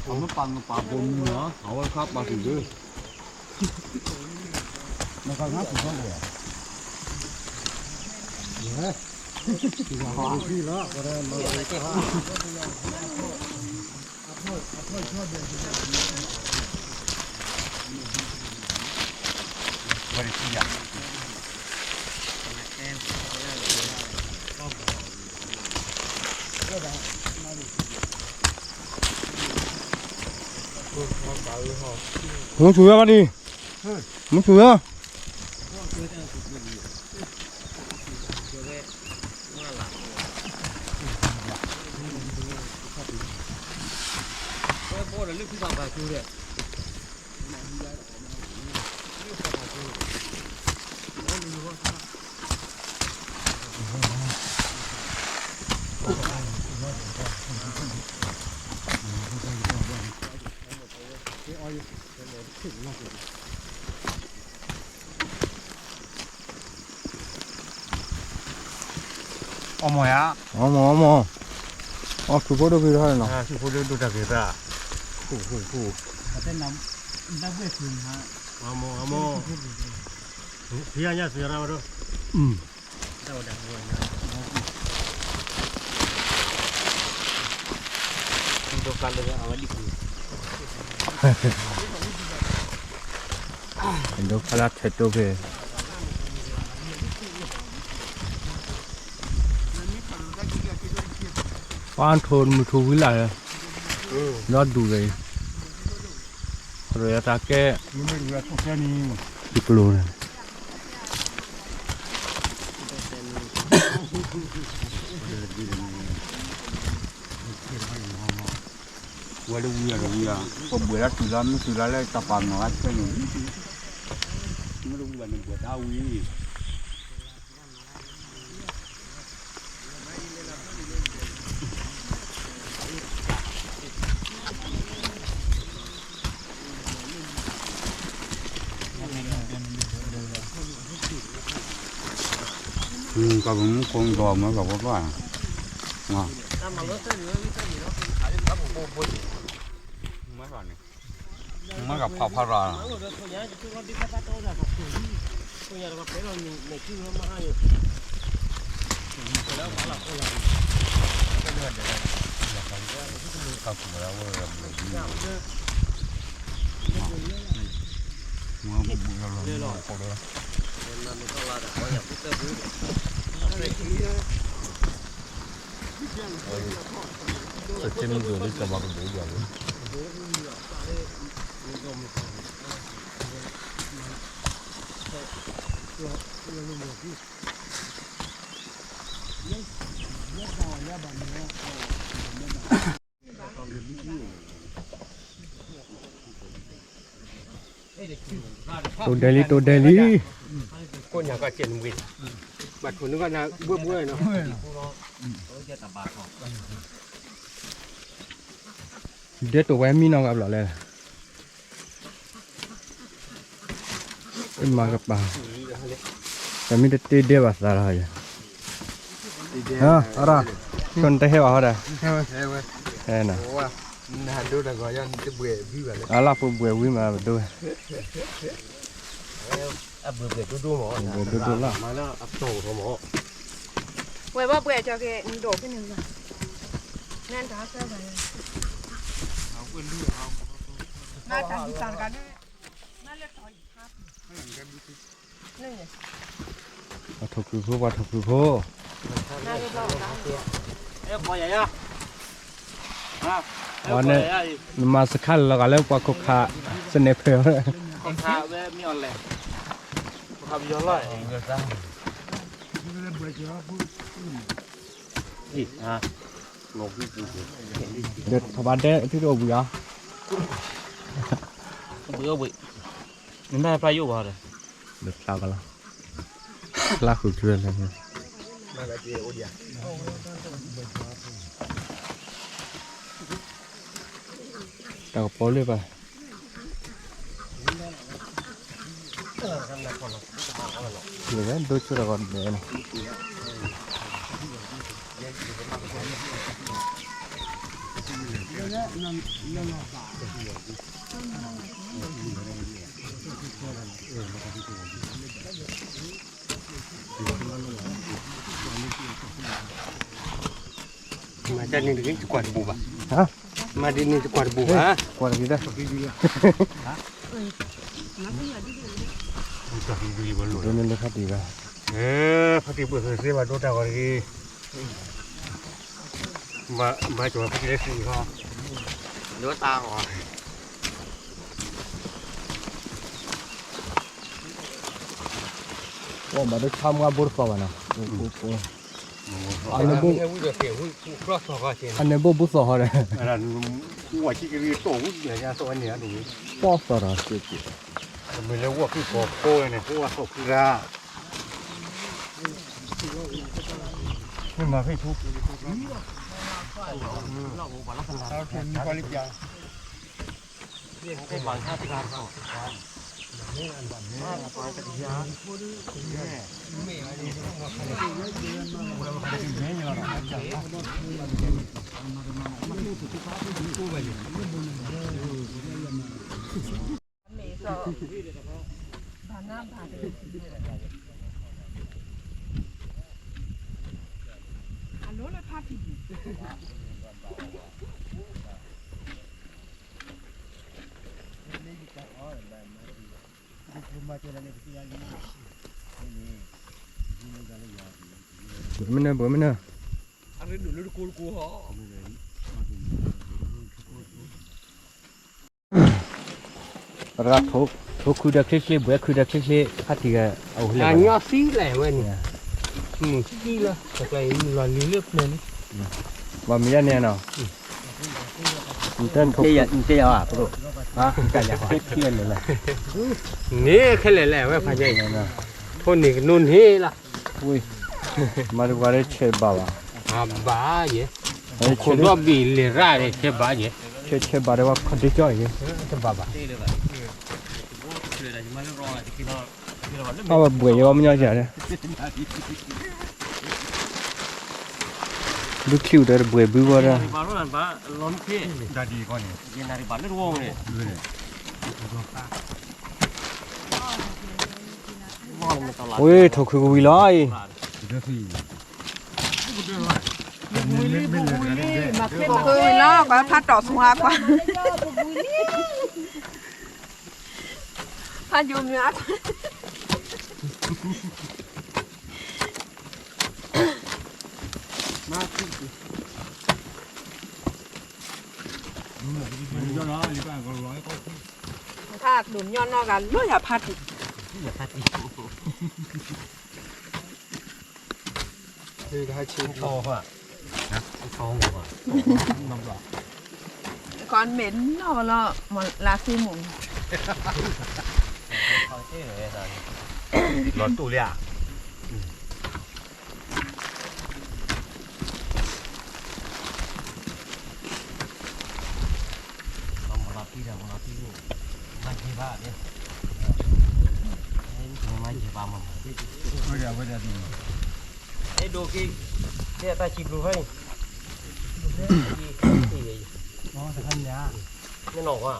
အမ့ၢ်ပာ်နပာ်ဘိမုၢ်နီၤ အဝဲခါပာ်သူၣ်ဒၢ မုၢ်ဆူၣ်ဝဲဘၣ်ဒံး, မုၢ်ဆူၣ်ဝဲ, အီမီၢ်ယါ, အီမီၢ် အီမီၢ်, အီထူဖိဒိၣ်က့ၤထီၣ်နီၤ, ထူဖိဒိၣ်ဒိၣ်တၢ်က့ၤသၣ်, ခိၣ်ခိၣ်ခိၣ်, အီမီၢ် အီမီၢ်, ဖံယါညါစံးရၣ်ဝဲဒိၣ်, ဒိၣ်ကါလၢအဝဲဒ်ကူ, ဒိၣ်ကါလၢထွဲတိဖဲ ပှၤထိၣ်မုၢ်ထိၣ်ဝံၤလၢ်, ဒီဒူၣ်ဂ့ၤ, ရတၢ်ကဲ, ယကျိၤန့ၣ် ဝဲလၢဝံၤအီၤတဝံၤအီၤ, ပဘှဲးလၢတုၤလီၤ မ့ၢ်တုၤလီၤလၢတၢ်ပာ်နီၢ်ဂၤဆဲန့ၣ်, မ့ၢ်တဝံၤဘၣ်န့ၣ်ဘှဲးတၢ်ဝံၤ ကမူခိၣ်ဒီးမ့ၢ်ကဘီဘၣ်, မ့ၢ်ကဖးဖးရၣ် တိၢ်ဒဲးလံ တိၢ်ဒဲးလံ, ကိးညါကီးကဲးနဝ့ၢ်, ဘၣ်ထိၣ်နုာ်ကီးနၤဘှဲဘှဲနီၤ, ဒဲးတိၢ်ဝဲမံနီၤကဘျီလဲၣ်, မၤကပၤ, တမ့ၢ်တတ့ဒဲးဘၣ်သးလီၤ, အရၣ်, ဆိနတဟဲဘၣ်ဟီဒီး, အလၢဖိဘှဲးဝံၤမးပဒိၣ်, ဘှဲးဒိၣ်ဒိၣ်လီၤ, ဝဲဘၣ်ဘှဲးကၠီက့ၤနဒိၣ်ဖဲန့ၣ်, နတၢ်ဆၢဘၣ်, နတၢ်ဟံးသးတကးဒၣ်, ပှၤထိၣ်ခုၣ်ဖိ ပှၤထိၣ်ခုၣ်ဖိ, အဝဲန့ၣ်, နမၤစခါလီၤဂာ်လၢပှၤခိၣ်ခါ, စနဲဖဲ, ခိၣ်ခါဝဲမ့ၢ်အီၤလဲၣ်, ခိၣ်ခါပယီၤလီၤ, ဒီးထီၣ်ဘၣ်ဒဲး အသုတအိၣ်ဘှံးဧါ, ဘှံးအိၣ်ဘှံး, နမ့ၢ်ဖျါယိၣ်ဘၣ်ဒီး, ဒီးဖျါကလီၤ, ဖျါဃုာ်ထွဲလဲၣ်, တၢ်ကပီၤလၢဘၣ်, ဒိၣ်ဆိတၢ်ကီးဒဲးနီၤ, မၤတၢ်န့ၣ်တဂ့ၤ တကွၢ်တဘူးဘၣ်. ဟါ? မၤဒ်န့ၣ်တကွၢ်တဘူးဘၣ်. ကွၢ်တဂ့ၤတၢ်. ဒိးန့ၢ်လၢဖါတံၢ်ဘၣ်. အဲ ဖါတံၢ်ဘၣ်သ့ဘၣ်ဒိတၢ်ဂီၤတဂ့ၤ. ဘၣ်ကၠီၤဖါတံၢ်လၢသံဃီ ဒိတၢ်ဂီၤ ပှၤမၤဒိဆါမွှၤဘိတသီဘၣ်နီၤ. အန့ၣ်ဘိ အန့ၣ်ဘိဘိသီဃီဒီး ပီၣ်သီဒီး မ့ၢ်လၢဝီၢ်ဖံးဖီဖိန့ၣ် ဖိဝါသီဖုရၣ် မ့ၢ်မၤဖဲဆူ မ့ၢ် ဘၣ်နၢ်ဘၣ်တဂ့ၤ အလိၤလၢဖါတံၢ် ပှဲၤမနုၤ ပှဲၤမနုၤ ပှၤတဂၤထိခုဒီးချ့ချ့ ဘှဲခုဒီးချ့ချ့ ဖါတံၢ်ဂၤ အအိၣ်လၢ အညီသံလဲၣ်ဝဲန့ၣ် မုၢ်သံလီၤ တကျါအံၤ မုၢ်လီၤလံၤလၢပျၢၤန့ၣ် ဘၣ်မံၤဒၣ်န့ၣ်နီၤ နတဲယၤ ပဒိၣ် နတဲယၤ န့ၣ်ခဲလၢာ်လဲၣ် အဝဲဖးယဲအံၤ ထိၣ်န့ၢ်ကနိန့ၣ်လီၤ မၤတပှၤလၢဆဲးဘၣ်ဘၣ် အဘၣ်ယဲ ခိၣ်ဒီဘ့ၣ်လံၤရၣ်န့ၣ် ဆဲးဘၣ်ယဲ ဆဲးဆဲးဘၣ်ဒီးဝဲခီဒ့ကၠီယဲ တဘၣ်ဘၣ် အဝဲဘှဲးယဲဝဲမညီယၤဒီး ဒုးချံၣ်ဒီးတဘှဲးဘုဝဲဒီး ဝဲထိၣ်ခုကဝံၤလီၤအံၤ ထိၣ်ခုကဝံၤလီၤ ကွၢ်ဖးတီၢ်ဆူဟါကွၢ် ဖးယိၤမ့ၢ်အါကွၢ် ဖးဒိၣ်ညီနီၢ်ဂၤလီၤယၤဖးတံၢ် ခီမ့ၢ်နီၢ်လီၤ မ့ၢ်လါသ့မူး လီၤတူၢ်လံဧါ မၤလီၤတံၢ်ဒီး မၤလီၤတံၢ်န့ၣ် မၤယံာ်ဘၣ်န့ၣ် မၤယံာ်ဘၣ်မး အဲၣ်ဒိးက့ၤ တဲတၢ်စံးဘျုးဖဲန့ၣ် မ့ၢ်နီၢ်ဝါ မ့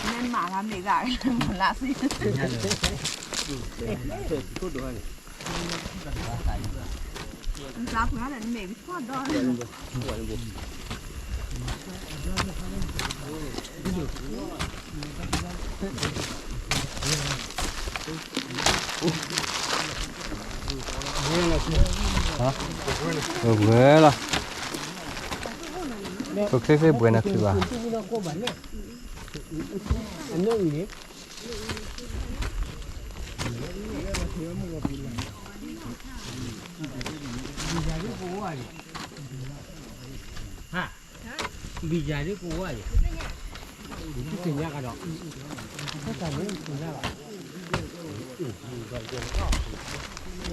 ၢ်မၤဂၤမ့ၢ်ဂၤ မၤလၢစံ ပှဲၤလီၤ ပချ့ချ့ပှဲၤနၤခုဘၣ် ဘံယၤဒ်ကဝါယဲ တသ့ၣ်ညါကဒီး တၢ်တၢ်န့ၣ်သ့ၣ်ညါဘၣ် ဒ်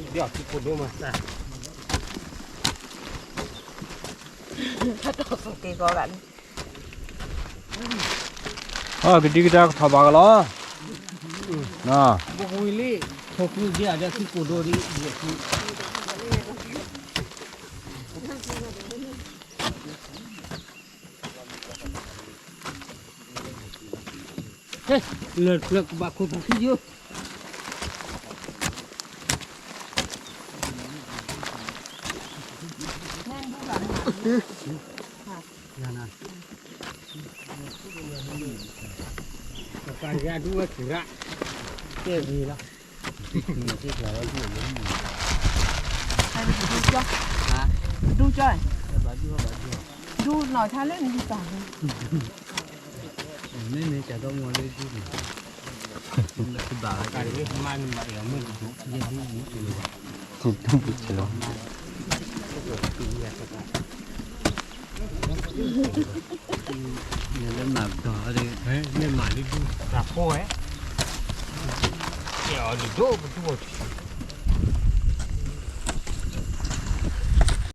အီၤထူဖိဒိၣ်မး တၢ်တီၢ်သူၣ်က့ၤကီးဂၤန့ၣ် ကဒံကဒါကထီၣ်ဘၣ်ကလီၤ, ဘိဝံၤလံ, ထိၣ်ဖုဒံးအဒဲးခံကိၣ်ဒိဒံး, လၢကဘၣ်ခိၣ်ဖုခံယိာ်, ပှၤယၤဒူဝဲစူၤရၣ်, တဲဝံၤလီၤ, ဒူကၠီ, ဒူကၠီ, ဒူနီၢ်ဆါလၢနဒူတၢ်, မ့မ့ၢ်ကဒီးမီၤလၢဒူန့ၣ်, မ့ၢ်ဒူ, ယဲဒူ, ဒူပူၤလီၤ, မ့ၢ်မၤလၢဒူတၢ်ဖိဝဲ, ကဲအီၤဒိၣ်ပဒူအီၤ,